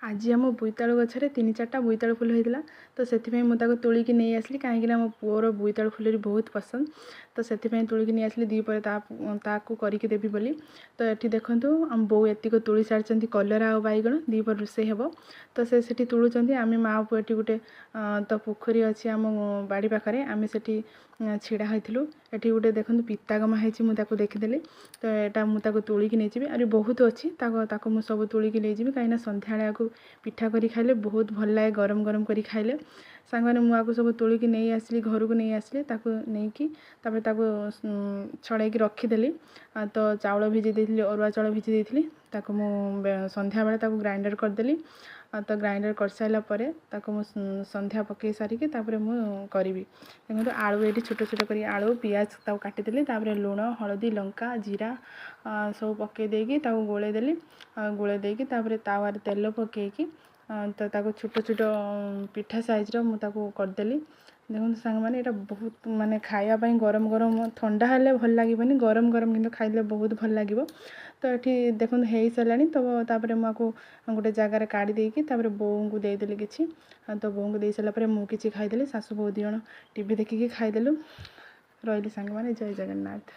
ଆଜି ଆମ ବୋଇତାଳୁ ଗଛରେ ତିନି ଚାରିଟା ବୋଇତାଳୁ ଫୁଲ ହେଇଥିଲା, ତ ସେଥିପାଇଁ ମୁଁ ତାକୁ ତୋଳିକି ନେଇ ଆସିଲି, କାହିଁକିନା ମୋ ପୁଅର ବୋଇତାଳୁ ଫୁଲରେ ବହୁତ ପସନ୍ଦ। ତ ସେଥିପାଇଁ ତୋଳିକି ନେଇ ଆସିଲି, ଦ୍ୱିପହରେ ତାକୁ କରିକି ଦେବି ବୋଲି। ତ ଏଠି ଦେଖନ୍ତୁ, ଆମ ବୋଉ ଏତିକ ତୋଳି ସାରିଛନ୍ତି କଲରା ଆଉ ବାଇଗଣ, ଦ୍ୱିପହରେ ରୋଷେଇ ହେବ। ତ ସେ ସେଠି ତୋଳୁଛନ୍ତି, ଆମେ ମା ପୁଅ ଏଠି ଗୋଟେ ତ ପୋଖରୀ ଅଛି ଆମ ବାଡ଼ି ପାଖରେ, ଆମେ ସେଠି ଛିଡ଼ା ହୋଇଥିଲୁ। ଏଠି ଗୋଟେ ଦେଖନ୍ତୁ ପିତାଗମା ହେଇଛି, ମୁଁ ତାକୁ ଦେଖିଦେଲି। ତ ଏଇଟା ମୁଁ ତାକୁ ତୋଳିକି ନେଇଯିବି। ଆହୁରି ବହୁତ ଅଛି, ତାକୁ ମୁଁ ସବୁ ତୋଳିକି ନେଇଯିବି, କାହିଁକିନା ସନ୍ଧ୍ୟାବେଳେ ଆକୁ ପିଠା କରି ଖାଇଲେ ବହୁତ ଭଲ ଲାଗେ, ଗରମ ଗରମ କରି ଖାଇଲେ। ସାଙ୍ଗମାନେ, ମୁଁ ଆକୁ ସବୁ ତୋଳିକି ନେଇ ଆସିଲି, ଘରକୁ ନେଇ ଆସିଲି। ତାକୁ ନେଇକି ତାପରେ ତାକୁ ଛଡ଼େଇକି ରଖିଦେଲି। ତ ଚାଉଳ ଭିଜେଇ ଦେଇଥିଲି, ଅରୁଆ ଚାଉଳ ଭିଜେଇ ଦେଇଥିଲି, ତାକୁ ମୁଁ ସନ୍ଧ୍ୟାବେଳେ ତାକୁ ଗ୍ରାଇଣ୍ଡର୍ କରିଦେଲି। ତ ଗ୍ରାଇଣ୍ଡର୍ କରିସାରିଲା ପରେ ତାକୁ ମୁଁ ସନ୍ଧ୍ୟା ପକାଇ ସାରିକି ତାପରେ ମୁଁ କରିବି। ଦେଖନ୍ତୁ, ଆଳୁ ଏଇଠି ଛୋଟ ଛୋଟ କରି ଆଳୁ, ପିଆଜ ତାକୁ କାଟିଦେଲି। ତାପରେ ଲୁଣ, ହଳଦୀ, ଲଙ୍କା, ଜିରା ସବୁ ପକାଇ ଦେଇକି ତାକୁ ଗୋଳେଇ ଦେଲି। ଗୋଳେଇ ଦେଇକି ତାପରେ ତାୱାରେ ତେଲ ପକାଇକି ତ ତାକୁ ଛୋଟ ଛୋଟ ପିଠା ସାଇଜ୍ର ମୁଁ ତାକୁ କରିଦେଲି। ଦେଖନ୍ତୁ ସାଙ୍ଗମାନେ, ଏଇଟା ବହୁତ ମାନେ ଖାଇବା ପାଇଁ ଗରମ ଗରମ, ଥଣ୍ଡା ହେଲେ ଭଲ ଲାଗିବନି, ଗରମ ଗରମ କିନ୍ତୁ ଖାଇଲେ ବହୁତ ଭଲ ଲାଗିବ। ତ ଏଠି ଦେଖନ୍ତୁ ହେଇସାରିଲାଣି। ତ ତାପରେ ମୁଁ ଆକୁ ଗୋଟେ ଜାଗାରେ କାଢ଼ି ଦେଇକି ତାପରେ ବୋଉଙ୍କୁ ଦେଇଦେଲି କିଛି। ତ ବୋଉଙ୍କୁ ଦେଇ ସାରିଲା ପରେ ମୁଁ କିଛି ଖାଇଦେଲି। ଶାଶୁ ବୋହୂ ଦୁଇ ଜଣ ଟିଭି ଦେଖିକି ଖାଇଦେଲୁ। ରହିଲି ସାଙ୍ଗମାନେ, ଜୟ ଜଗନ୍ନାଥ।